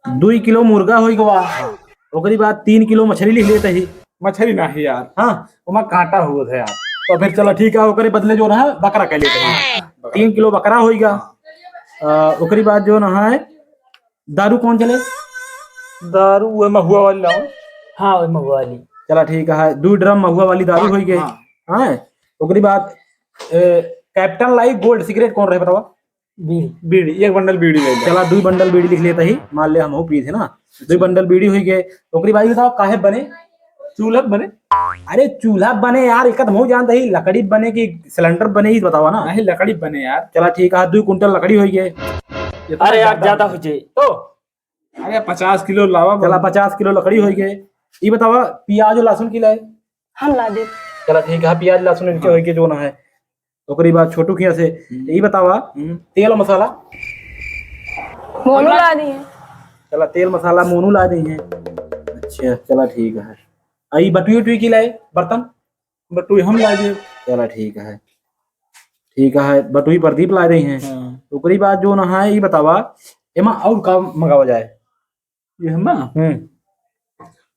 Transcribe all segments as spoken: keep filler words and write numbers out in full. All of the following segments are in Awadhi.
दुई किलो मुर्गा होइ गवा। ओकरी बाद तीन किलो मछरी लिख लेते ही। मछरी नाही यार। हाँ। ओमा कांटा होत है यार। तो फिर चला ठीक है, ओकरे बदले जो ना बकरा कइ लेते ही। हाँ, बकरा। तीन किलो बकरा होइगा। हाँ। अ, ओकरी बाद जो ना है, दारू कौन चले? दारू वह महुआ वाली लाओ। हाँ, वह महुआ वाली। चला ठीक है, दुई ड्रम महुआ वाली दारू होइगे। हाँ। हाँ, ओकरी बाद, ए, कैप्टन लाइट गोल्ड सिगरेट कौन रहे बतावा? बीड़ी। बीड़ी, एक बंडल बीड़ी ले ले। चला, दुई बंडल बीड़ी लिख लेता ही, मान ले हमहू पीत है ना। दुई बंडल बीड़ी होइगे, ओकरी बाद बतावा काहे बने? चूल्हा बने। अरे चूल्हा बने यार, एक तो हमहू जानता ही, लकड़ी बने कि सिलेंडर बने, ही बतावा ना। नहीं, लकड़ी बने यार। चला ठीक है, दुई कुंटल लकड़ी होइगे। इतना अरे यार, ज्यादा ज्यादा हो जाए। तो अरे पचास किलो लावा चला, बन- पचास किलो लकड़ी होइगे। ई बतावा, पियाज और लहसुन की लाए? हम ला दे। चला ठीक है, पियाज लहसुन इनके होइगे जो ना है। ओकरी बाद छोटू किया से, हम्म। ई बतावा, हम्म। तेल और मसाला? मोनू ला दी है। चला, तेल मसाला मोनू ला दी है। अच्छा, चला ठीक है। आ ई बटुई उटुई की लाए बर्तन? बटुई हम ला दे। चला ठीक है, ठीक है, बटुई प्रदीप ला रही हैं। हाँ। ओकरी बाद जो ना है, ई बतावा, एमा और का मंगावा जाए? ये हम ना? हम्म।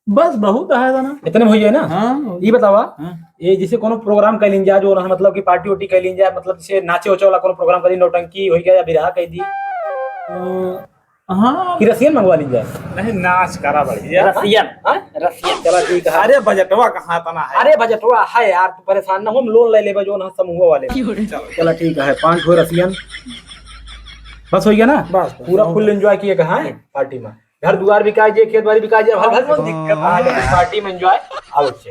बस बहुत है ना। इतने में हो जाए ना? हाँ। ई बतावा, हाँ। ये जैसे कोनो प्रोग्राम कइ लीन जाए, जो ना मतलब कि पार्टी उर्टी कइ लीन जाए, मतलब जैसे नाचे उचे वाला कोनो प्रोग्राम कइ ली, नौटंकी होइ गया या बिरहा कइ दी। अ, हाँ। कि रसियन मंगवा लीन जाए? नहीं, नाच करा बढ़िया। रसियन। हाँ? रसियन। चला ठीक है। अरे बजटवा कहाँ तना है? अरे बजटवा है यार, तू परेशान ना हो, हम लोन ले लेबे जो ना समूह वाले। चलो। चला ठीक है, पाँच गो रसियन। बस होइ गया ना? बस, बस। पूरा फुल एंजॉय किए कहाँ है पार्टी में? घर दुआर बिकाए जे, खेत बाड़ी बिकाए जे, हर घर कौन दिक्कत आ गया? पार्टी में एंजॉय। आओ, चल।